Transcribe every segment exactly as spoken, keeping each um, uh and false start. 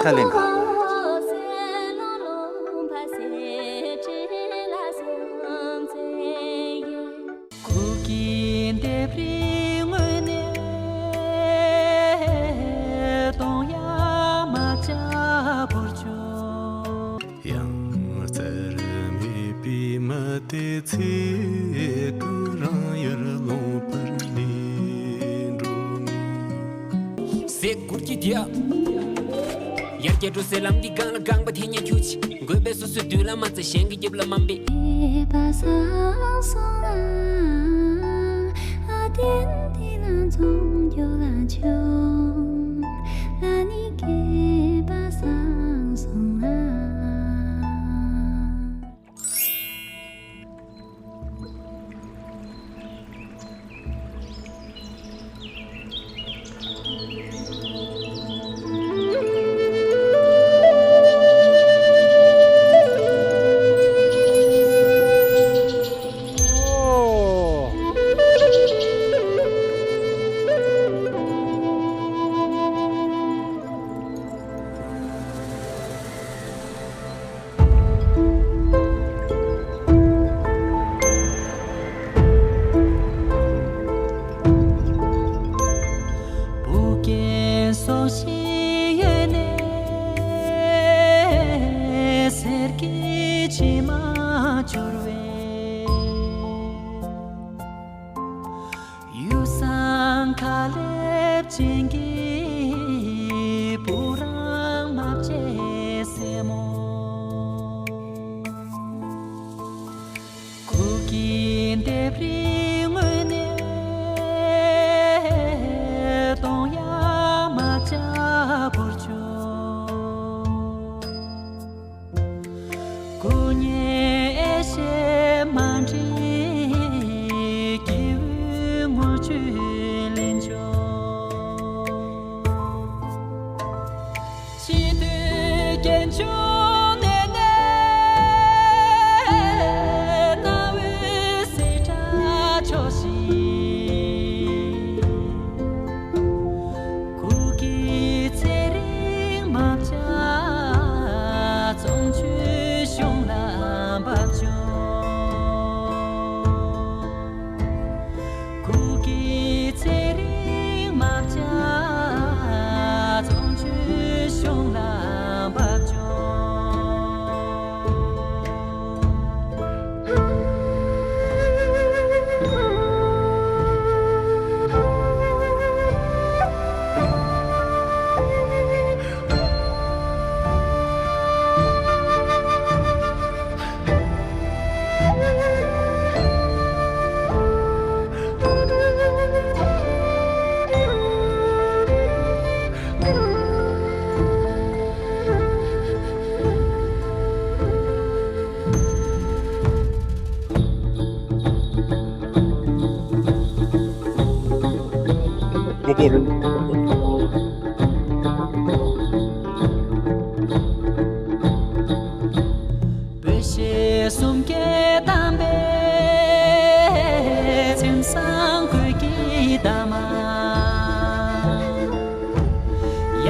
ཁ་ལེན་ག། གུ་གེ་ལྡེབས་རིས་དངོས་གནས་གདོང་ཡང་མ་བཅག་བོར་བྱུང་། ཡང་རྩལ་མེད་པའི་མ་དེ་ཚེ་གང་རང་ཡར་ལོངས་པར་ལེན་འགྲོ་ངེས། ཟེ་གུར་གྱི་དེ། ཡར་རྒྱས་འགྲོ་སའི་ལམ་འདི་གང་ལ་གང་བ་དེ་ཉན་ཁྱུ་ཆེ། དགོས་པའི་སོ་སོའི་མདུན་ལ་མ་བཙལ་གཞན་གྱི་རྒྱབ་ལ་མ་འབད། སྐྱེས་པ་བཟང་སོང་ང་། ཨ་དེན་དེ་ན་འཛོམས་རྒྱུ་ལ་བྱུང་། ཨ་ནི་སྐྱེས་པ་བཟང་སོང་ང་། བུ་སྐྱེས་སོ་ཞིག་ཡོད་ནས་གསེར་གྱི་བྱེ་མ་འཕྱུར་བའི། ཡུགས་སང་ཁ་ལེབ་ཅན་གྱི་བུ་རང་མ་བྱེད་སེ་མོ། གུ་གེ་ལྡེབས་རིས་དངོས་གནས་གདོང་ཡང་མ་བཅག་བོར་བྱུང་། སྐུ་ཉིད་ཨེ་ཤེས་མ་འདྲིས་སྐྱེ་བོའི་ངུ་བཅོལ་ལེན་ཆོག། ཕྱི་དུས་རྒྱན་ཆུང་ནས་ནས་གནའ་བོའི་སྲིད་གྲྭ་ཕྱོགས་ཤིག། གུ་གེ་ཚེ་རིང་མ་བྱ་ཙོང་ཆུའི་གཞུང་ལ་འབབ་བྱུང་། གུ་གེ་ཚེ་རིང་མ་བྱ་ཙོང་ཆུའི་གཞུང་ལ་འབབ་བྱུང་། བོད་གཞས་གསུམ་ཀའི་གདམས་པའི་མཚན་བཟང་གོས་ཀྱི་འདབ་མ།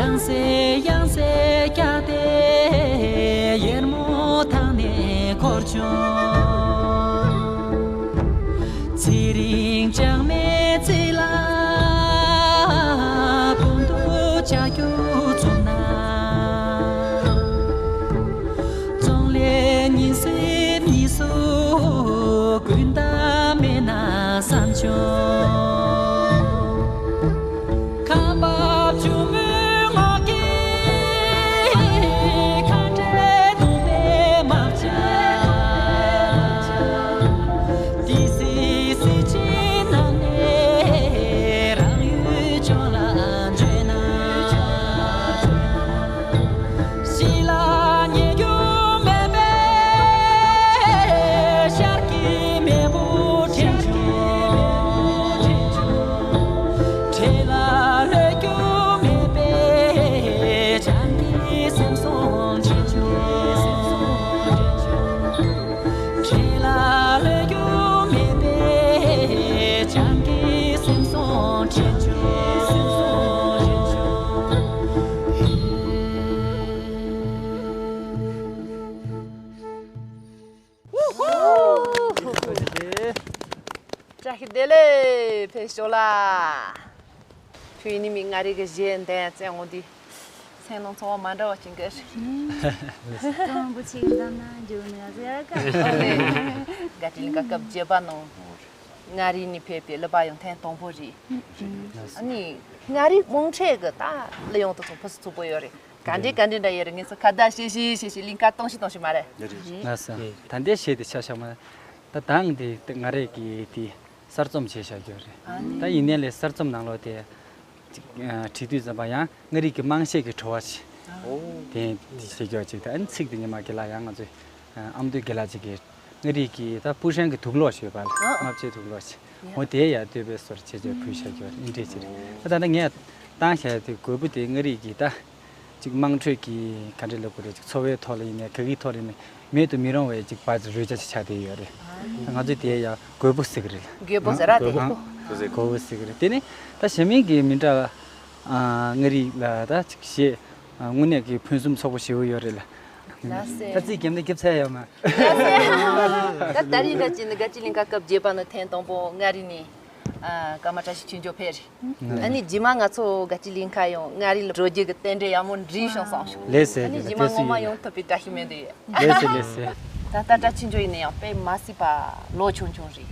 ཡང་སེ་ཡང་སེ་བཀྱགས་ཏེ་ཡར་མོ་ཐང་ནས་འཁོར་བྱུང་། ཚེ་རིང་ལྕང་མའི་རྩེ་ལ་བོང་དུ་ལྕགས་ཀྱུ་བཙུགས་ན། ཙོང་ལས་ཉིན་སྲིབ་གཉིས་སུ་དགུན་ཟླ་མེད་ན་བསམ་བྱུང་། ཁ་འབབ་ཆུ་མོའི་ངོགས་ཀྱི་ཁ་འབྲལ་གདོང་པའི་མ་བྱ། ཏི་སི་སི་ཅི་ནང་ནས་རང་ཡུལ་ཕྱོགས་ལ་འབྱོན་ན། ཤི་ལ་ཉེ་རྒྱུ་མེད་པའི་ཤར་གྱི་མེས་པོ་དྲན་བྱུང་། བྲེལ་ལ་ལྷོད་རྒྱུ་མེད་པའི་བྱང་གི་སེམས་སོང་དྲན་བྱུང་། བྲེལ་ལ་ལྷོད་རྒྱུ་མེད་པའི་ བཀྲ་ཤིས་བདེ་ལེགས། ཕེབས་ཤོག་ལ། ཁྱོད་ཡིན་ནི་མི་མངའ་རིས་གི་གཞས་འདན་བཙན་འོང་དུས། སེམས་ནང་ཚོར་བ་མ་འདྲ་བ་ཅིག་འགའ་ཞིག་སྤྲང་པོ་ཆེ་འདམ་ན་འཇུ་ནི་ཟེར་ག་དགའ་སྤྲོའི་ལས་ཀ་སྐབས་བརྒྱད་པ་ནང་མངའ་རིས་ནས་ཕེབས་ཏེ་ལི་པ་ཡང་ཐེངས་དང་པོ་རེད། ཨ་ནི་མངའ་རིས་དམངས་ཁྲོད་ཀྱི་ད་གླུ་དབྱངས་དེ་ཚོ་ཕུན་སུམ་ཚོགས་པོ་ཡོད་རེད། ག་འདྲའི་ག་འདྲའི་འདྲ་ཡོད་རེད། ངས་ཚོ་ཁ་བརྡ་བྱེད་བྱེད་བྱེད་བྱེད་གླིང་ག་གཏོང་ཞིག་གཏོང་ཞིག་མ་རེད། ལགས་སོ། ད་ལྟའི་གཞས་དེ་ཆ་བཞག་ན། ད་ད་ང་དེ་ང་རེ་གི་དེ་གསར་རྩོམ་བྱས་བཞག་རྒྱུ་རེད། ད་ཡིན་ནའི་ལས་གསར་རྩོམ་ནང་ལོགས་དེ་ཅིག་བྲིས་དུས་ཙམ་པ་ཡང་མངའ་རིས་ཀྱི་དམངས་གཞས་ཀྱི་བྲོ་བ་ཞིག་དེ་བྱེད་རྒྱུ་ཅིག་ད་ཨ་ནི་ཚིག་དེ་ཉི་མ་གི་ལ་ཡང་ང་ཚོའི་ཨ་མདོའི་དགེ་ལགས་ཅིག་གིས་མངའ་རིས་ཀྱི་ད་སྤུ་ཧྲེང་གི་དུག་སློག་ཞེས་པ་ལ་ལྔ་བཅུའི་དུག་སློག་ཞེས་འོ་དེ་ཡང་བསྟོད་པའི་སོར་ཆེ་ཆེ་ཕུལ་བཞག་རྒྱུ་རེད། འདི་འདྲས་ཅིག་རེད། ད་ད་ལྟ་ངས་བཏང་བཞག་དེ་རྒོད་པོ་དེ་མངའ་རིས་ཀྱི་ད་ཅིག་དམངས་ཁྲོད་ཀྱི་ག་འདྲ་ལབ་དགོས་རེད། ཅིག་འཚོ་བའི་ཐོག་ལ་ཡིན་ནའི་ག་གི་ཐོག་ལ་ཡིན་ནའི་མེད་དུ་མི་རུང་བའི་ཅིག་བར་རོལ་ཆ་ཅིག་ཆགས་བསྡད་ཡོད་རེད། ང་ཚོས་དེ་ཡང་རྒོད་པོ་ཟེར་གི་རེད་ལ། རྒོད་པོ་ཟེར་ར་དེ། རྒོད་པོ་ཟེར་གི་རེད། དེ་ནི་ད་གཞན་མིན་གྱི་མི་འདྲ་བ་མངའ་རིས་ལ་ད་ཅིག་གཞས་དངོས་གནས་ཀྱི་ཕུན་སུམ་ཚོགས་པོ་ཞེ་པོ་ཡོད་རེད་ལ། ལགས་སེ། ད་རྩིས་རྒྱབ་ནས་རྒྱབ་ཚར་ཡོད་མ། ལགས་སེ། ད་ད་རིང་ད་ཅི་ནི་དགའ་སྤྲོའི་གླིང་ག་སྐབས་བརྒྱད་པ་ནི་ཐེངས་དང་པོ་མངའ་རིས་ནས་ཨ་ཀརྨ་བཀྲ་ཤིས་ཆོས་འབྱོར་ཕེབས་རེད། ཨ་ནི་རྗེས་མ་ང་ཚོ་དགའ་སྤྲོའི་གླིང་ག་ཡང་མངའ་རིས་ལ་འགྲོ་རྒྱུ་གི་རྟེན་འབྲེལ་ཡག་མོ་འགྲིག་བྱུང་སོང་། ལགས་སེ། ཨ་ནི་རྗེས་མ་ངོ་མ་ཡོང་ཐུབ་པའི་བཀྲ་ཤིས་སྨོན་འདུན་ཡོད། ལགས་སེ་ལགས་སེ། ད་ད་བཀྲ་ཆོས་འབྱོར་ཡིན་ན་ཡང་དཔེ་མ་སྲིད་པ་ལོ་ཆུང་ཆུང་རེད།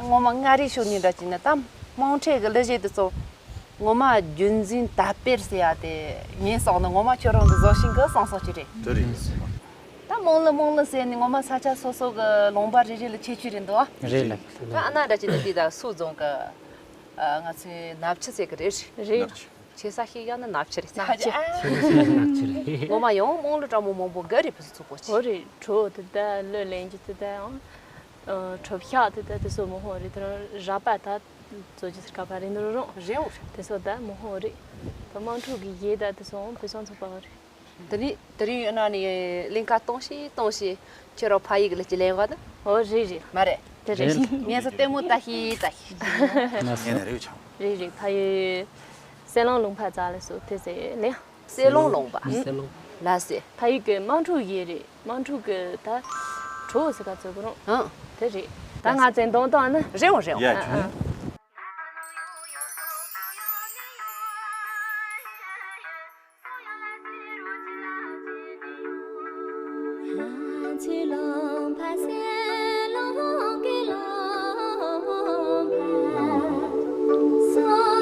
ངོ་མ་མངའ་རིས་ཕྱོགས་ནས་འདྲ་བྱས་ན་ད་དམངས་ཁྲོད་ཀྱི་གླུ་གཞས་དེ་ཚོ། ངོ་མ་རྒྱུན་འཛིན་དར་སྤེལ་ཟེར་ཡ་དེ་ཉན་སོང་ན་ངོ་མ་ཁྱོད་རང་གི་བཟོ་ཤིང་གི་བསམ་སོང་ཅི་རེད། དེ་རེད། ད་རྨོངས་གླུ་རྨོངས་གླུ་ཟེར་ནས་ངོ་མ་ས་ཆ་སོ་སོ་གི་ལུང་པ་རེ་རེ་ལ་ཁྱད་ཆོས་རེད་འདུག་ཨ། རེད་ལ། ད་ཨ་ན་འདྲ་ཅིག་ནི་དེ་ད་སུ་རྫོང་གི་ཨ་ང་ཚོའི་ནབ་ཆུ་ཟེར་གི་རེད། རེད། ཆེ་ས་ཞིག་ཡང་ན་ནབ་ཆུ་རེད། ནབ་ཆུ་རེད། ངོ་མ་ཡང་རྨོངས་གླུ་སྤྲང་མོ་མང་པོ་ག་རེ་ཕུན་སུམ་ཚོགས་པོ་ཅིག་འོ་རེད། བྲོ་དེ་ད་གླུ་ལེན་རྒྱུ་དེ་ད་ཡང་ཨ་གྲུབ་ཤག་དེ་ད་དེ་སོ་མོ་ཧོ་རེད། དེ་རང་ར་པ་ད། བཙོ་རྒྱུ་ཟེར་ག་པ་རེད་འདུག་རུང་། རེད་འོ། དེ་སོ་ད་མོ་ཧོ་རེད། ད་དམངས་ཁྲོད་ཀྱི་ཡེ་ད་དེ་སོང་བུ་སོང་ཚོགས་པ་རེད། དེ་རིང་དེ་རིང་ཡོད་ན་ནི་གླིང་ག་གཏོང་ཤིག་གཏོང་ཤིག་ཁྱོད་རང་ཕ་ཡུལ་གྱི་ལ་ཅི་ལེན་བ་ད། འོ་རེད་རེད། མ་རེད། དེ་རེད། ངས་སོ་ལྟད་མོ་ལྟ་ཤིག་ལྟ་ཤིག་ངས་ནི་རེད་བྱང་། རེད་རེད། ཕ་ཡུལ་སེ་ལོང་ལུང་པ་རྩ་ལ་སོ་དེ་ཟེར་ལེ། སེ་ལོང་ལུང་པ། སེ་ལོང་། ལ་སེ། ཕ་ཡུལ་གྱི་དམངས་ཁྲོད་ཡེ་རེད། དམངས་ཁྲོད་ཀྱི་ད་གྲོགས་ཟེར་ག་ཚོད་གོ་རུང་། ཨང་། དེ་རེད། ད་ང་ཚོའི་འདོན་སྟངས་ནི། རེད་འོང་རེད་འོང་། ཡ་ཨ་ཨ།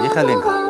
ཡེ་ཁ་ལེན་ག་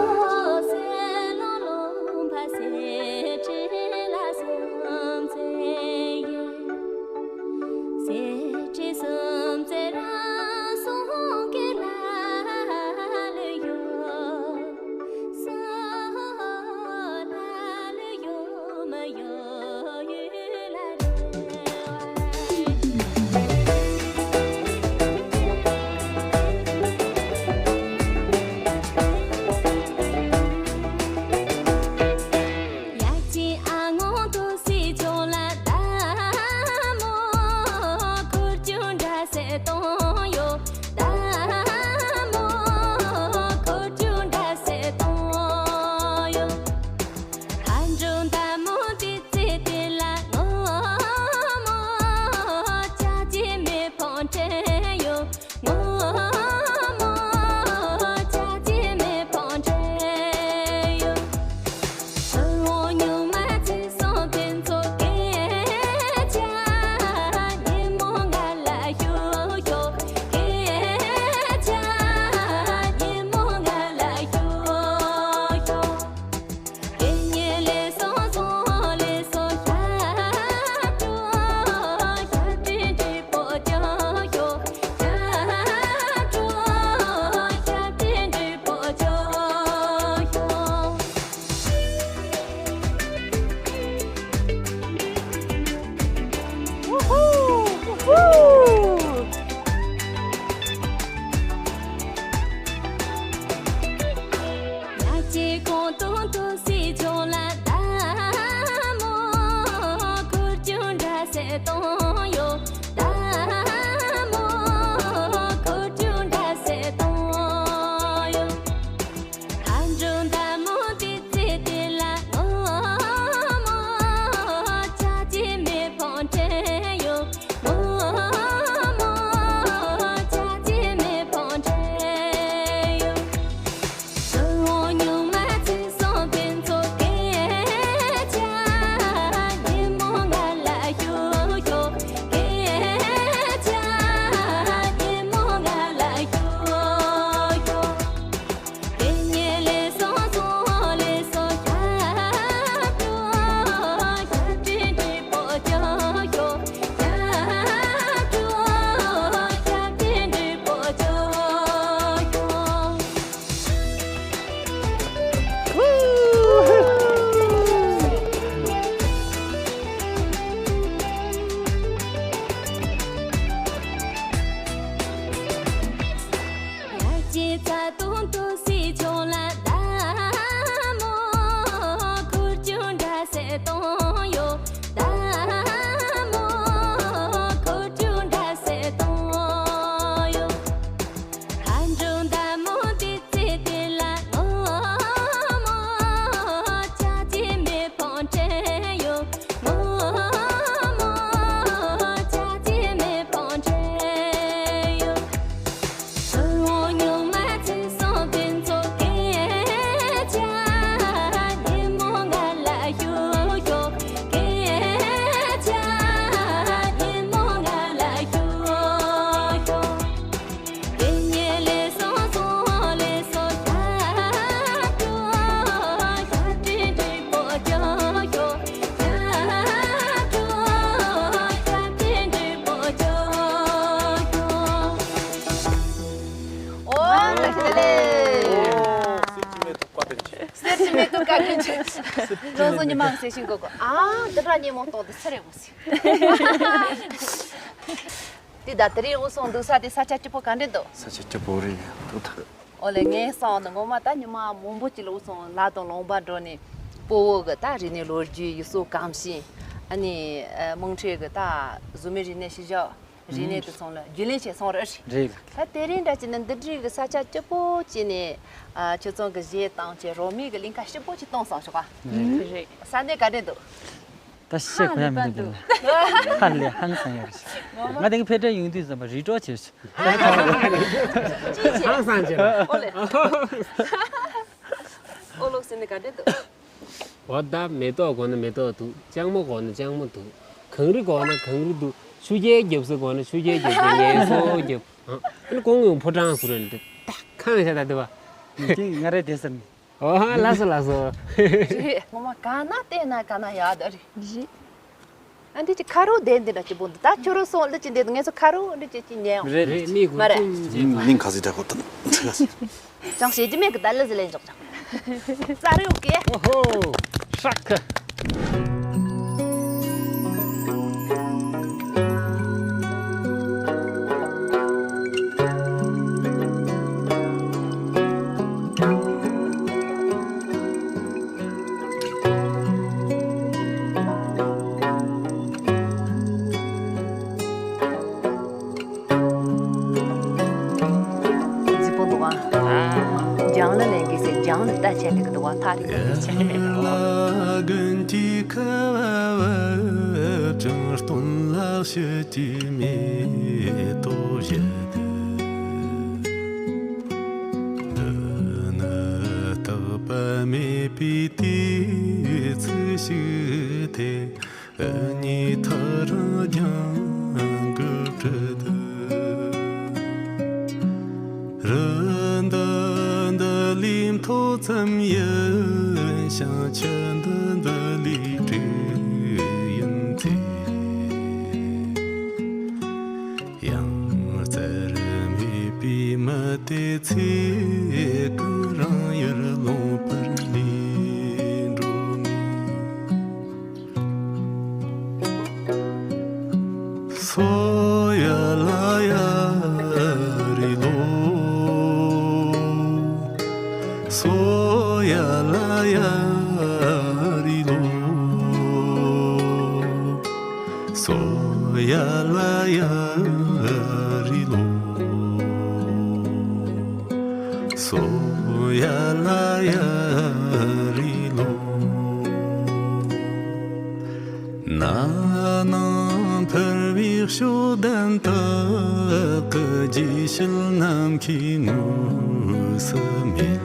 མེ་ཏོག་དཀར་གྱོན་ཆེ། རང་བཟོ་ཉི་མ་གི་སེ་ཤིང་གོ་གོ། ཨ་འདི་འདྲ་ཉེ་མོ་གཏོང་དུ་ཚུར་རེ་མོ་སི། དེ་ད་དེ་རིང་འུ་སོང་འདུག་ས་དེ་ས་ཆ་སྐྱིད་པོ་ག་འདྲ་འདུག་ས་ཆ་སྐྱིད་པོ་རེད་འདུག་ད། ཨོ་ལེ་ངས་སོང་ནི་ངོ་མ་ད་ཉི་མ་མང་པོ་ཅིག་ལ་འུ་སོང་ལ་དང་ལུང་པ་འགྲོ་ནས་སྤོ་བོ་གི་ད་རིག་གནས་ལོ་རྒྱུས་ཡུལ་སྲོལ་གོམས་གཤིས། ཨ་ནི་དམངས་ཁྲོད་གི་ད་བཟོ་མི་རིག་གནས་ཤུལ་བཞག་རིག་གནས་དེ་ཚང་ལ་རྒྱུས་ལེན་བྱས་སོང་རེད། རེད། ད་དེ་རིང་འདྲ་བྱས་ན་འདི་འདྲའི་གི་ས་ཆ་སྐྱིད་པོ་བྱས་ནས་ཨ་ཁྱོད་ཚང་གི་གཞས་བཏང་བྱས་རོལ་མོའི་གི་གླིང་ག་སྐྱིད་པོ་ཅིག་གཏོང་སོང་ཤོག་ཨ། རེད། ས་གནས་ག་འདྲས་འདུག་ད་བཤད་ཁོ་ཡ་མི་འདུག་དེ་ལ་ཧ་ལས་ཧང་སང་ཡ་རེད། ང་དེ་གི་ཕེབས་འབྲས་ཡོང་དུས་ཙམ་པ་རི་གྲོགས་བྱས་སོང་། ཧང་སང་བྱས་ལ། ཨོ་ལེ། ཨོ་ལོག་ཟེར་ནས་ག་འདྲས་འདུག་འོ་ད་མེ་ཏོག་དགོས་ན་མེ་ཏོག་འདུག་ལྕང་མོ་དགོས་ན་ལྕང་མོ་འདུག་གངས་རི་དགོས་ན་གངས་རི་འདུག་ཆུ་རྐྱལ་རྒྱབ་ས་དགོས་ན་ཆུ་རྐྱལ་རྒྱབ་ས་ངལ་གསོ་རྒྱབ། ཨ་ནི་ཀོང་ཡོང་ཕོ་བྲང་ཟུར་རེད་འདི་ད་ཁང་ཤ་ད་འདི་བ། དེ་ང་རེད་དེ་ཟེར་ནས། ཨོ་ཧ་ལགས་སོ་ལགས་སོ། རེད། ངོ་མ་ག་ན་བལྟས་ན་ག་ན་ཡག་ད་རེད། རེད། ཨ་འདི་ཅི་ཁ་རོག་དེ་འདི་འདྲ་ཅི་པོ་འདི་ད་ཁྱོད་རོ་སོང་ལི་ཅི་འདི་ངས་སོ་ཁ་རོག་འདི་ཅི་ཅི་ཉན་ཡོང་། རེད་རེད་མི་མ་རེད། ཀུན་གྱི་མིང་ག་ཟིག་ད་གོ་ད་ན། ཅང་ཤེས་ཀྱི་མེད་གི་ད་ལི་ཟི་ལེན་འཇོག་ཅང་། ཙ་རེ་ཨོ་ཀེ། ཨོ་ཧོ། ཧྲག་གི། རྫི་པོ་འདུག་ཨ། ལྗང་ལ་ལེན་གི་ཟེར་ལྗང་ལ་ལྟ་བྱས་ནས་གི་འདུག་ཨ་ཐག་རིང་པོ་ཡོད་ཆེ། ལ་གན་གྱི་ཁ་བབ་ཅིང་སྟོན་ལ་ཤི་ཀྱི་མེ་ཏོག་བཞད། འདི་ནི་རྟག་པ་མེད་པའི་དུས་ཚིགས་ཤིག་སྟེ། ཉི་ཐག་རིང་རྒྱང་གི་བྲི་དུ། རི་འདི་འདི་ལས་མཐོ་ཙམ་ཡིན་ཞིང་ཆུ་འདི་འདི་ལས་དྲག་ཡིན་ཚེ། ཡང་རྩར་མེད་པའི་མི་དེ་ཚེ་གང་རིང་ཡར་ལོངས་པར་ལས་འགྲོ་ངེས། སོ་ཡ་ལ་ཡ་རི་ལོ། སོ་ཡ་ལ་ཡ་རི་ལོ། སོ་ཡ་ལ་ཡ་རི་ལོ། སོ་ཡ་ལ་ཡ་རི་ལོ། ན་ནིང་ཕུར་བུའི་ཞོ་ལྡན་དག་གི་རྗེས་ཤུལ་ནམ་མཁའི་ངོས་སུ་མེད།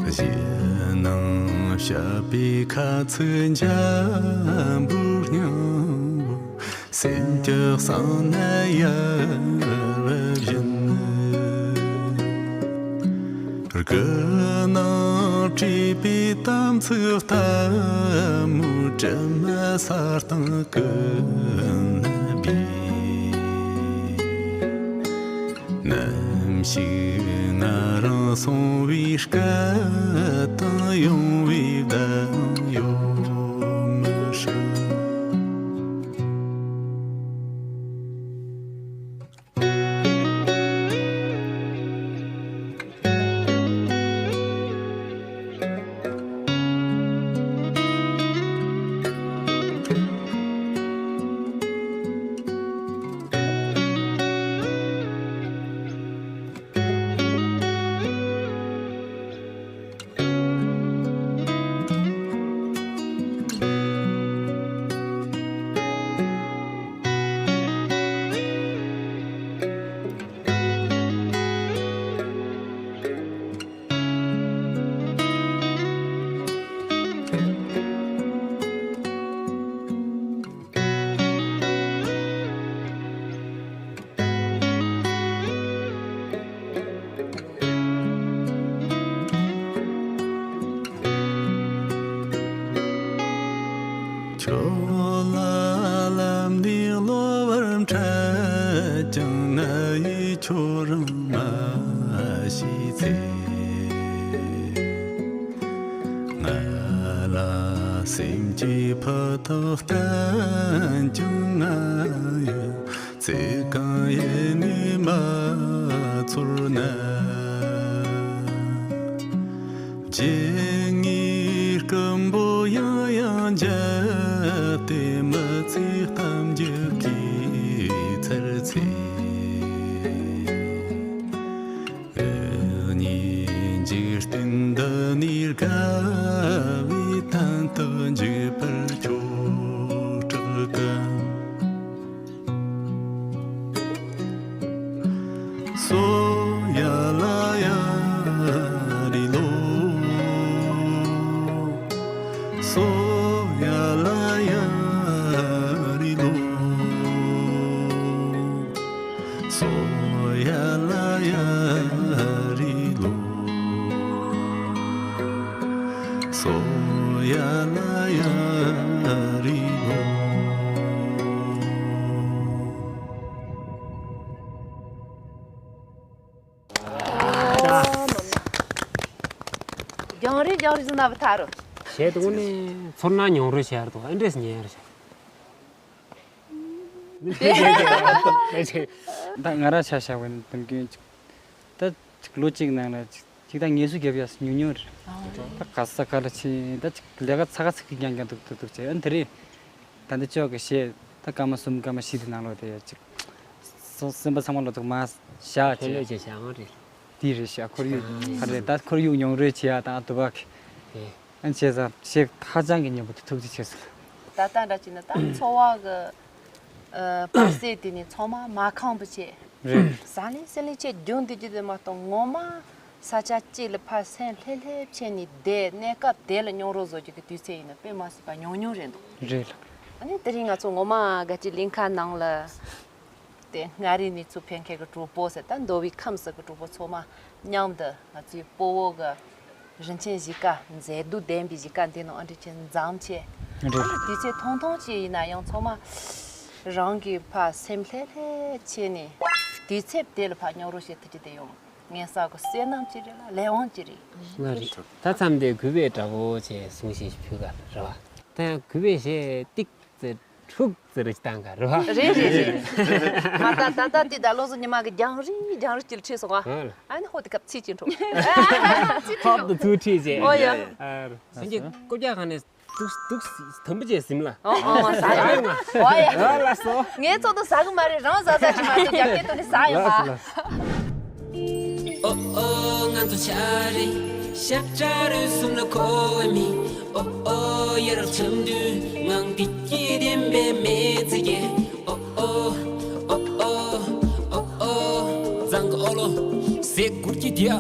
གཞན་ནང་བཤད་པའི་ཁ་ཚིག་འཇམ་པོའི་སྙིང་པོ། སེམས་ཀྱི་གསང་ནས་ཡལ་བ་བཞིན། རྒུན་ནང་བྲིས་པའི་དམ་ཚིག་ལྟ་བུ་དྲི་མ་ས་སྟེང་ཀུན་ནས་སྦས། ནམ་ཞིག་ང་རང་སོང་བའི་སྐད་དང་ཡོང་བའི་བརྡ་ཡང་ཡོད་མི་སྲིད། ཁྱོད་ལ་ལམ་འདིའི་གློ་བུར་འཕྲད་ཀྱང་ང་ཡིས་ཁྱོད་རང་མ་ཤེས་ཚེ། སེམས་ཀྱི་ཕ་ཐག་བརྟན་ཀྱང་ང་ཡི་ཚེ་གང་ཡེ་ནས་མ་ཚོར་ན། རྗེས་ངའི་སྐུ་འབུལ་ཡང་ཡང་འཇལ་ཏེ། མི་ཚེའི་གཏམ་རྒྱུད་ཀྱི་ཚར་ཚེ། འུ་གཉིས་འཇིག་རྟེན་འདི་ནས་དགའ་བའི་དོན་དག་མཇུག་པར་ཁྱོད་སྐྲག་གམ། སོ་ཡ་ལ་ཡ་རི་ལོ། སོ་ཡ་ལ་ཡ་རི་ལོ། སོ་ཡ་ལ་ཡ་རི་ལོ། སོ་ཡ་ལ་ཡ་རི་ལོ། རྒྱང་རིང་རྒྱང་རིང་ཟིན་ན་བུ་ཐ་རུ། བྱས་འདུག་ནས་ཚོར་སྣང་མྱོང་རོལ་བྱས་འདུག་ཨ་འདྲས་ཉན་ཡར་བྱས། ད་ང་རང་ཆ་བཞག་པ་ཡིན་དོན་རྐྱེན་ཅིག་ད་ཅིག་ལོ་གཅིག་ནང་ལ་ཅིག་ཅིག་ད་ངལ་གསོ་རྒྱབ་ཡག་ཉུང་ཉུང་རེད། ད་ག་ས་ག་ལ་ཕྱིན་ད་ཅིག་ལས་ཀ་ཚ་ག་ཚ་གི་རྐྱང་རྐྱང་འདུག་འདུག་འདུག་བྱས་ཨ་དེ་རེད། ད་འདི་ཅོག་གི་བཤད་ད་སྐར་མ་གསུམ་སྐར་མ་བཞི་དེ་ནང་ལོགས་དེ་ཡ་ཅིག་སེམས་པ་ཚང་མ་ལོ་ཐོག་མ་བཞག་ལྷོད་ལྷོད་བྱས་བྱས་ཨང་རེད། དེ་རེད་ཤག་ཁོར་ཡུག་ཨ་རེད་ད་ཁོར་ཡུག་མྱོང་རོལ་བྱེད་ཡག་དང་དུ་བ་གི་ཨ་བྱས་ཙང་ཞེ་ཧ་ཅང་གི་ཉེ་པོ་དེ་ཐུགས་རྗེ་ཆེ་ཟེར། ད་ལྟ་འདྲ་བྱས་ན་ད་འཚོ་བ་གི་ཨ་བར་སེ་དེ་ནི་ཚང་མ་མ་ཁང་བུ་བྱས། རེད། ཟ་ལེ་ཟ་ལེ་བྱས་རྒྱུན་དུ་རྒྱུ་དེ་མ་གཏོགས་ངོ་མ་ས་ཆ་གཅིག་ལ་ཕར་སེམས་ལྷོད་ལྷོད་བྱས་ནས་བསྡད་གནས་སྐབས་དེ་ལ་མྱོང་རོལ་བཟོ་རྒྱུ་གི་དུས་ཚོད་ཡིན་ན་དཔེ་མ་སྲིད་པ་ཉུང་ཉུང་རེད་འདུག་རེད་ལགས། ཨ་ནི་དེ་རིང་ང་ཚོ་ངོ་མ་དགའ་སྐྱིད་གླིང་ཁ་ནང་ལ། དེ་མངའ་རིས་ནས་ཚུར་ཕེབས་མཁན་གྱི་གྲོགས་པོ་ཟེར་ད་མདོ་དབུས་ཁམས་གསུམ་གྱི་གྲོགས་པོ་ཚང་མ་མཉམ་དུ་ང་ཚོའི་སྤོ་བོ་གི་རིན་ཆེན་གཞིས་ཀ་མཛེས་སྡུག་ལྡན་པའི་གཞིས་ཀ་འདི་ནང་ཨ་འདྲ་ཅན་འཛོམས་བྱས། རེད། དུས་ཚོད་ཐུང་ཐུང་ཅིག་ཡིན་ན་ཡང་ཚང་མ་རང་གི་ཕར་སེམས་ལྷོད་ལྷོད་བྱས་ནས་དུས་ཚོད་དེ་ལ་ཕར་མྱོང་རོལ་བྱེད་ཐུབ་རྒྱུ་དེ་ཡང་ངན་བསགས་ཀྱི་བསོད་ནམས་ཅིག་རེད་ལ་ལས་དབང་ཅིག་རེད། ལགས་རེད། ད་མཚམས་འདིར་གུས་པས་དྲག་པོ་ཆེ་གསུང་བཤད་ཞིག་ཕུལ་ག་རེད་བ། ད་ཡང་གུས་པས་ཞེས་ཏིག་ཙེ་ཁྲུག་ཙེ་རེ་བཏང་ག་རེད་བ། རེད་རེད་རེད། ང་ད་ད་ད་དེ་ད་ལོ་སོ་ཉི་མ་གི་རྒྱང་རིང་རྒྱང་རིང་ཅིག་ཁྲིད་སོང་ང་། ཨ་ནི་ཧོ་དེ་སྐབས་ཚིག་ཅིག་འཕྲོ། ཧོབ་ཏུ་ཚུར་ཁྲིད་བྱས། ཨོ་ཡ། ཨ་རེད། སེང་གེ་རྐུབ་བཀྱག་གང་ནས་དུག་དུག་དམ་པོ་བྱས་ཟིན་ལ། ཨོ་ཨོ་ཟ་ཡོང་ང་། ཨོ་ཡ། ཨ་ལ་སོ། ངས་ཚོགས་འདུ་ཟ་གི་མ་རེད་རང་ཟ་ཟ་ཅིག་མ་གཏོགས་རྒྱབ་སྐྱོར་ཐོག་ནས་ཟ་ཡོང་ང་། ཨོ་ཨོ་ང་ཚོ་ཆ་རེད། ཤ་ཁྲག་རུས་གསུམ་ལ་མཁོ་བའི་མི། ཨོ་ཨོ་ཡ་རབས་འཆམ་མཐུན་ངང་བདེ་སྐྱིད་ལྡན་པའི་མི་ཚེ་སྐྱེལ། ཨོ་ཨོ་ཨོ་ཨོ་ཨོ་ཨོ་ཨོ་ཛང་གི་ཨོ་ལོ་ཟེ་གུར་གྱི་དེ་ཡ།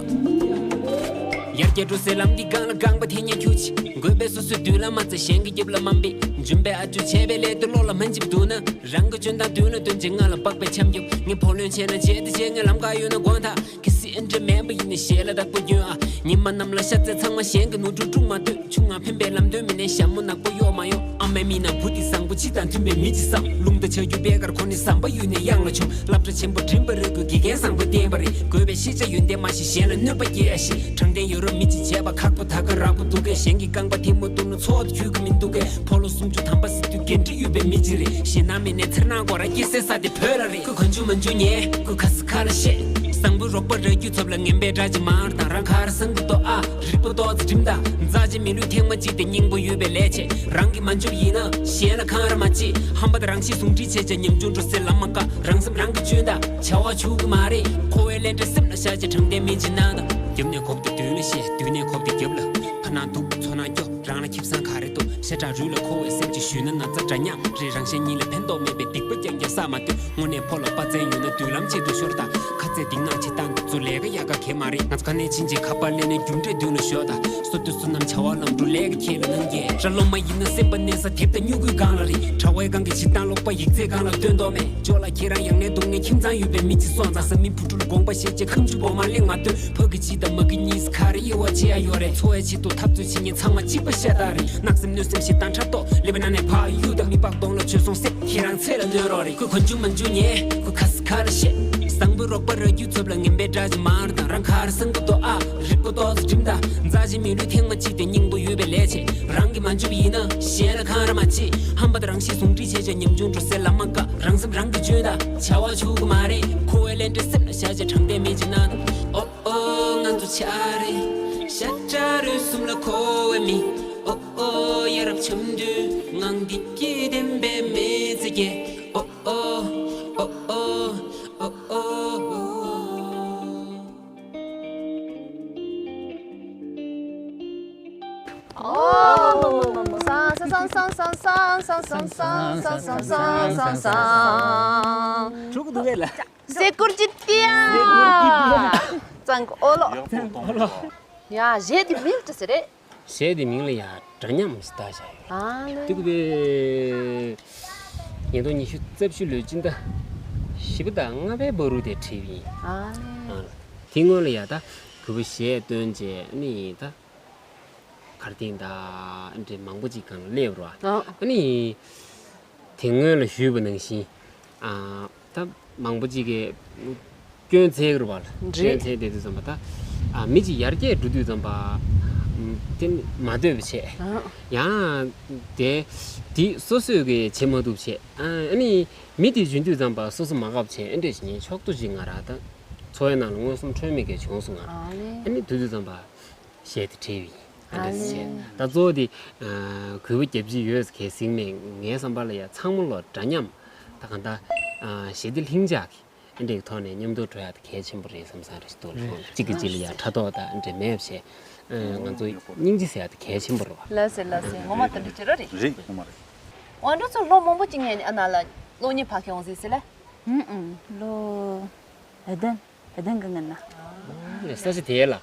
ཡར་རྒྱས་འགྲོ་སའི་ལམ་འདི་སྒང་ལ་རྐང་པ་འཐེན་ཉེན་ཁྱུ་ཆེ། དགོས་པའི་སོ་སོའི་མདུན་ལ་མ་ཚད་གཞན་གྱི་རྒྱབ་ལ་མ་འབད། འཇོན་པའི་ཨ་ཇོ་བྱས་པའི་ལས་དེ་བློ་ལ་མ་འཇིབ་འདུག་ན། རང་གི་འཇོན་ཐང་མདུན་ལ་སྟོན་བྱེད་ང་ལ་སྦག་པའི་འཆམ་རྒྱབ། ངས་བུ་ལོན་བྱས་ན་བྱས་ཏེ་བྱས་ངའི་ལམ་ཁ་ཡོད་ན་དགོངས་དག་གལ་སྲིད་ཨེ་འདྲ་མེད་པ་ཡིན་ན་ཞལ་ལ་བདག་པོ་སྐྱོན་ཨ། ཉི་མ་གནམ་ལ་ཤར་ཚེ་ཚང་མ་གཞན་གྱི་ནོར་འཁྲུལ་དཀྲུག་མ་སྡོད། ཆུང་ང་ཕན་པའི་ལམ་སྟོན་མི་ལེན་ཞྭ་མོ་ནག་པོ་གཡོག་མ་གཡོག་ཨ་མའི་མིག་ནང་བུ་དེ་བཟང་པོ་སྤྱི་དང་མཐུན་པའི་མི་ཅིག་བསམ། རླུང་རྟ་ཆག་རྒྱུ་པད་དཀར་ཁོ་ནི་ཟམ་པ་ཡོད་ནས་གཡང་ལ་མཆོང་། སློབ་གྲྭ་ཆེན་པོ་འགྲིམ་པ་རེད་དགོས་དགེ་རྒན་བཟང་པོ་བསྟེན་པ་རེད་དགོས་པའི་ཤེས་བྱ་ཡོན་ཏན་མ་ཤེས་གཞན་ལ་གནོད་པ་སྐྱེལ་ཡ་ཤེས། དྲང་བདེན་ཡོད་རབས་མི་གཅིག་བྱས་པ་ཁག་པོ་ད་ག་རག་པོ་འདུག་གས། གཞན་གྱི་རྐང་པ་ཐལ་མོ་གཏུག་ན་ཚོགས་འདུ་འཁྱོལ་གི་མི་འདུག་གས། ཕོ་ལོ་སུམ་ཅུ་ཐམ་པ་སྲིད་དུས་འགན་འཁྲི་ཡོད་པའི་མི་གཅིག་རེད། ཞེད་སྣང་མེད་ནས་འཚེར་སྣང་དགོས་ར་སྐྱེ་སའི་ས་དེ་བོད་ར་རེད། ཁོས་གོན་ཆུང་མ་འཇུ་ཉེ་ཁོས་ཁ་ས་ཁ་ལ་བཤད། བཟང་པོའི་རོགས་པ་རག་རྒྱུ་ཚབ་ལ་ངན་པའི་དགྲ་ཅིག་མང་ར་དང་རང་ཁ་ར་སང་གི་ཏོ་ཨ་རིག་པ་ཏོག་ཙེ་འགྲིམ་ད། མཛའ་ཅིག་མི་ལུས་ཐེངས་མ་གཅིག་དེ་སྙིང་པོ་ཡོད་པའི་ལས་བྱེད། རང་གིས་མ་འཇུ་ཡིན་ན་གཞན་ལ་ཁང་ར་མ་བྱེད། ཧམ་པ་དང་རང་གཤིས་ཟུང་འབྲེལ་བྱས་བྱས་ཉམ་ཆུང་འགྲོ་སའི་ལམ་མ་བཀག་རང་སེམས་རང་གིས་བཅོས་ད། བྱ་བ་བྱུག་གི་མ་རེད། འཁོར་བའི་ལས་འབྲས་སེམས་ལ་བཞག་བྱས་དྲང་བདེན་མི་བྱེད་ན་ད། རྒྱབ་ནས་གོབ་དེ་མདུན་ལ་བཤད་མདུན་ནས་གོབ་དེ་རྒྱབ་ལ། ཕར་ནང་འདུག་ཚུར་ནང་སྐྱོ་རང་ལ་ཁེ་བཟང་ག་རེ་འདུག་ཤ་ཁྲག་རུས་ལ་མཁོ་བའི་སེམས་ཀྱི་ཞུས་ན་ན་ཚ་འདྲ་མཉམ་རེད། རང་གཞན་གཉིས་ལ་ཕན་ཐོགས་མེད་པའི་སྡིག་པ་རྐྱང་རྐྱང་བསགས་མ་སྡོད། དངོས་གནས་ཕོ་ལ་དཔའ་རྩལ་ཡོད་ན་མདུན་ལམ་ཆེད་དུ་ཤོར་དང་། ཁ་ཚད་སྡིག་ནག་བྱེད་སྟངས་འདི་ཚོ་ལས་ཀ་ཡག་ག་གལ་མ་རེད། ང་ཚོ་ཁ་ནས་ཕྱིན་ཅིག་ཁ་པར་ལེན་ནས་རྒྱུ་འབྲས་མདུན་ལ་ཤོར་དང་། བསོད་བདེ་བསོད་ནམས་བྱ་བ་ལམ་འགྲོ་ལས་ཀ་ཁྱེད་ལ་གནང་རྒྱལ་ར། སློབ་མ་ཡིན་ན་སེམས་པ་གནས་ས་དེབ་དང་སྨྱུ་གུའི་སྒང་ལ་རེད། དྲ་བའི་སྒང་གི་བྱེད་སྟངས་ཀློག་པ་ཡིག་ཚད་སྒང་ལ་སྟོན་མདོག་མེད། ཅོ་ལགས་ཁྱེད་རང་ཡང་ནས་སྡུག་ནས་ཁྱིམ་ཚང་ཡོད་པའི་མི་གཅིག་སོང་ཙང་བཟའ་མི་བུ་ཕྲུག་ལ་དགོངས་པ་བཞེས་བྱས་ཁ་མཆུ་བོ་མ་གླེང་མ་སྡོད། ཕ་གི་གཅིག་དང་མ་གི་གཉིས་ག་རེ་དབྱེ་བ་ཕྱེ་ཡ་ཡོད་རེད། འཚོ་བའི་ཆེད་དུ་འཐབ་རྩོད་བྱེད་མཁན་ཚང་མ་གཅིག་པ་ཤ་སྟག་རེད། གནག་སེམས་གནོད་སེམས་ཞེ་སྡང་ཕྲག་དོག་ཀླད་པའི་ནང་ནས་ཕར་གཡུག་དང་མི་ལྤགས་གདོང་ལ་བྱོལ་སོང་སེ་ཁྱེད་རང་ཚེ་ལ་གནོད་རོགས་རེད། ཁོས་གོན་ཆུང་མ་འཇུ་ཉེ་ཁོས་ཁ་ས་ཁ་ལ་བཤད། བཟང་པོ་ རོགས་པ་ར་རྒྱུ་ཚབ་ལ་ངན་པའི་དགྲ་ཅིག་མར་དང་རང་ཁར་སང་གི་དོ་ཨ་རིག་པ་ཏོག་ཙམ་འགྲིམ་ད། མཛའ་ཅིག་མི་ལུས་ཐེངས་མ་གཅིག་དེ་སྙིང་པོ་ཡོད་པའི་ལས་བྱེད་རང་གི་མ་འཇུབ་ཡིན་ན་གཞན་ལ་འཁང་ར་མ་བྱེད། ཧམ་པ་དང་རང་གཤིས་ཟུང་འབྲེལ་བྱས་བྱས་ཉམ་ཆུང་འགྲོ་སའི་ལམ་མ་བཀག་རང་སེམས་རང་གིས་བཅོས་ད་བྱ་བ་ཆུག་གི་མ་རེད། ཁོ་བའི་ལན་འདྲེ་སེམས་ལ་བཞག་བྱས་དྲང་བདེན་མེད་ཅིག་ན་ཨོ་ཨོ་ང་ཚོ་ཆ་རེད་ཤ་ཁྲ་རུས་གསུམ་ལ་ཁོ་བའི་མི་ཨོ་ཨོ་ཡ་རབས་འཆམ་དུས་ངང་འདི་སྐྱིད་ལྡན་པའི་མི་ཚེ་སྐྱེལ་ཨོ་ཨོ་ཨོ་ཨོ། ཕྲུ་གུ་འདུག་གས་ལ། སེ་ཀུར་གྱི་ཏི་ཡ། གཙང་གི་ཨོ་ལོ། ཡག་པོ་གཏོང་བ། ཡ་གཞས་དེ་མིང་ཅི་ཟེར་རེད། གཞས་དེ་མིང་ལ་ཡ་འདྲ་མཉམ་ཟེར་བཏགས་བཞག་ཡོད། ཨ་ལེ། དེ་གུ་པའི་ཉིས་སྟོང་ཉི་ཤུ་རྩ་བཞི་ལོའི་སྤྱི་ཟླ་བཞི་པ་དང་ལྔ་པའི་བར་དུ་དེ་བྲིས་པ་ཡིན། ཨ་ལེ། ཨ་ལེ། དེ་སྔོན་ལ་ཡ་ད་གུ་པའི་གཞས་བཏོན་རྗེས་ནི་ད་གར་སྟེང་ད་འདྲེ་མང་པོ་ཅིག་གང་ལ་སླེབས་རོ། ཨ་ནི། དེ་སྔོན་ལ་ཞུས་པ་ནང་བཞིན། ཨ་ད་མང་པོ་ཅིག་གིས་སྐྱོན་འཚོལ་གི་རེད་པ། རེད། སྐྱོན་འཚོལ་བསྡད་དུས་ཙམ་པ་ད། ཨ་མི་གཅིག་ཡར་རྒྱས་འགྲོ་དུས་ཙམ་པ། ཨམ་དེ་མ་འདོད་པ་བྱས། ཨ། ཡང་དེ་དེ་སོ་སོས་གི་བྱེད་མ་ཐུབ་བྱས། ཨ་ཨ་ནི་མི་དེ་འཇོན་དུས་ཙམ་པ་སོ་སོ་མ་དགའ་བ་བྱས། ཨེ་འདྲས་ཞིག་ངས་ཕྱོགས་བསྡུ་ཅིག་ང་རང་ད་འཚོ་བའི་ནང་ལ་མངོན་སུམ་ཁྲོས་མེད་ཀྱི་བྱུང་སོང་ང་རང་། ཨ་ནི། ཨ་ནི་དེ་དུས་ཙམ་པ། གཞས་དེ་བྲིས་པ་ཡིན། ཨ་འདྲ་ཟེར་བྱས། ད་གཙོ་བོ་དེ་གུས་པ་རྒྱབ་ཀྱི་ཡོད་ཟེར་གལ་སྲིད་མེད། ངའི་བསམ་པ་ལ་ཡ་ཚང་མ་ལོ་འདྲ་མཉམ་ད་གང་ལྟར་ཞི་བདེ་ལྷིང་འཇགས་ཀྱི་འདྲའི་ཐོག་ནས་མཉམ་དུ་འགྲོ་ཡ་དེ་གལ་ཆེན་པོ་རེད་བསམ་བསམ་རེ་ཞིག་འདུག་ལ། ཁོང་གཅིག་གིས་གཅིག་ལ་ཡ་ཕྲག་དོག་དང་འདྲ་མེད་བྱས། ང་ཚོ་སྙིང་རྗེ་ཟེར་ཡ་དེ་གལ་ཆེན་པོ་རེད་བ། ལགས་སེ་ལགས་སེ། ངོ་མ་དེ་འདྲ་བྱེད་རོགས་རེད། རེད་ངོ་མ་རེད། ཨ་འགྲོ་ཚོ་ལོ་མང་པོ་ཅིག་ངས་ཨ་ན་ལ་གློག་བརྙན་ཕར་ཁྱོང་ཟིག་ཟེར་ལ། ཧུམ་ཨུམ་ལོ། ཨ་དན། ཨ་དན་གི་ངན་ན། ལས་ས་ཆ་དེ་ལ། ཨ་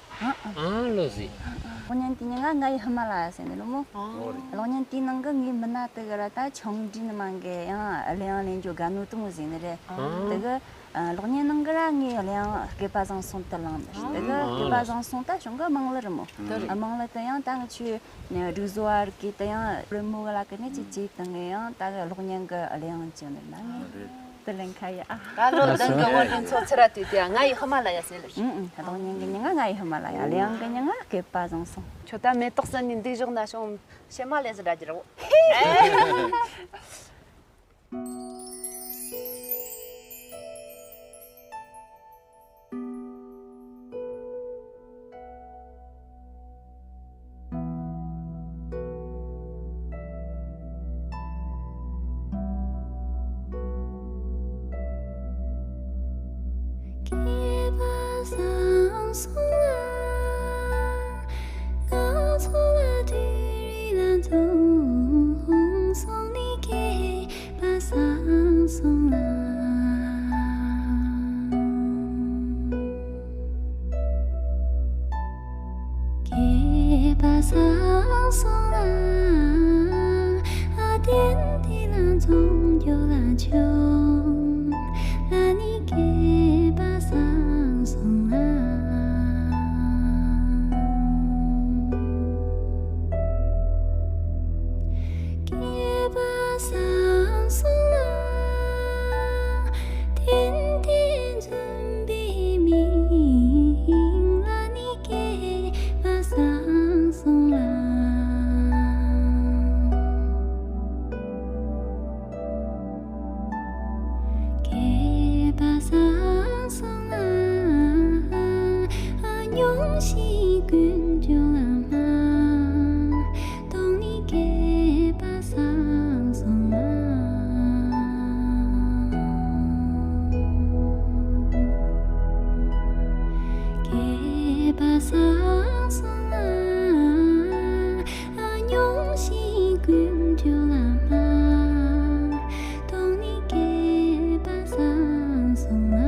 ཨ། ཨ་ལོ་ཟི། གློག་བརྙན་དེ་ཉིན་ང་ང་ཡི་ཧི་མ་ལ་ཡ་ཟེར་ནས་ལོ་མོ། ཨོ་རེད། གློག་བརྙན་དེའི་ནང་གི་ངའི་མི་སྣ་དེ་གི་ར་ད་ཆུང་འདྲིས་ནི་མང་གི་ཡང་གླེང་ལེན་རྒྱུ་དགའ་ནོ་དུ་མོ་ཟིག་ནི་རེད། ཨ། དེ་གི་གློག་བརྙན་ནང་གི་ར་ངའི་གླེང་སྐད་པ་བཟང་སོང་དུ་ལངས་ནི་རེད། དེ་གི་སྐད་པ་བཟང་སོང་ད་གཞུང་གི་དམངས་གླུ་རི་མོ། དེ་རེད། དམངས་གླུ་དེ་ཡང་ད་ང་ཆུ་སྒྲིག་བཟོ་བ་རིག་གི་དེ་ཡང་རི་མོ་གི་ལ་ཀི་ནས་ཅི་ཅི་དང་གི་ཡང་ད་གི་གློག་བརྙན་གི་གླེང་བྱས་ནི་ན་ངའི། དེ་ལན་ཁ་ཡ། ད་ལོ་ལྡན་གྱི་དབང་དུ་མཚོ་ཚེ་ར་དུས་དེ་ང་ཡི་ཧི་མ་ལ་ཡ་ཟེར་ལ། ཨུང་ཨུང་། གློག་བརྙན་གྱི་ཉིན་ང་ང་ཡི་ཧི་མ་ལ་ཡ། གླེང་གི་ཉིན་ང་སྐད་པ་བཟང་སོང་། ཁྱོད་ད་མེ་ཏོག་ས་ནས་འདུག་ཞོག་ན་ཤོང་ཕྱེ་མ་ལས་ཟེར་འདྲ་གྱི་རེད། སྐྱེས་པ་བཟང་སོང་ལ། ང་ཚོ་ལ་དུས་རིང་ལ་འཛོམས་སོང་ནི། སྐྱེས་པ་བཟང་སོང་ལ། སྐྱེས་པ་བཟང་སོང་ལ། ཨ་དན་དེ་ལ་འཛོམས་རྒྱུ་ལ་བྱུང་ལ་ནི། སྐྱེས་པ་བཟང་སོང་ལ། སྐྱེས་པ་བཟང་སོང་ལ། ཏན་ཏན་འཛོམས་པའི་མིང་ལ་ནི། སྐྱེས་པ་བཟང་སོང་ལ། སྐྱེས་པ་བཟང་སོང་ལ། སྙུང་གཞི་ཀུན་འབྱུང་ལ་མ། སྟོང་ཉིད་སྐྱེས་པ་བཟང་སོང་ལ། སྐྱེས་པ་བཟང་སོང་ལ། སྙུང་གཞི་ཀུན་འབྱུང་ལ་མ། སྟོང་ཉིད་སྐྱེས་པ་བཟང་སོང་ལ།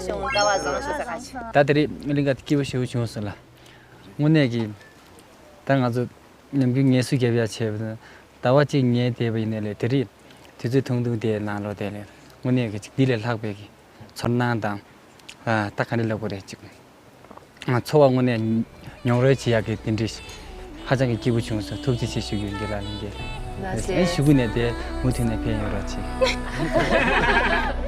ཅུང་དཀའ་བ་བཟང་ཤོས་ཟེར་ག་ཆེ། ད་དེ་རིང་གླིང་ག་དེ་སྐྱིད་པོ་ཞེ་པོ་བྱུང་སོང་ལ། དངོས་གནས་ཀྱི། ད་ང་ཚོ་ནམ་རྒྱུན་ངལ་གསོ་རྒྱབ་ཡ་བྱས་པ་དང་ཟླ་བ་གཅིག་ཉལ་བསྡད་པ་ཡིན་ནའི་ལས་དེ་རིང་དུས་ཚོད་ཐུང་ཐུང་དེ་ནང་ལོགས་དེ་ལས་དངོས་གནས་ཀྱི་ཅིག་འདི་ལས་ལྷག་པའི་གི་ཚོར་སྣང་དང་། ཨ། ད་ག་འདྲ་ལབ་དགོས་རེད་ཅིག་ཚོར་བ་དངོས་གནས་མྱོང་རོལ་བྱེད་ཡག་གི་དེ་འདྲ་ཞིག་ཧ་ཅང་གི་སྐྱིད་པོ་བྱུང་སོང་། ཐུགས་རྗེ་ཆེ་ཞུ་རྒྱུ་ཡིན། དགེ་ལགས་ལྷན་རྒྱས། ལགས་སེ། ཨེ་ཞུ་གི་ནས་དེ་མུ་མཐུད་ནས་ཕེབས་ཡོང་རོགས་བྱེད།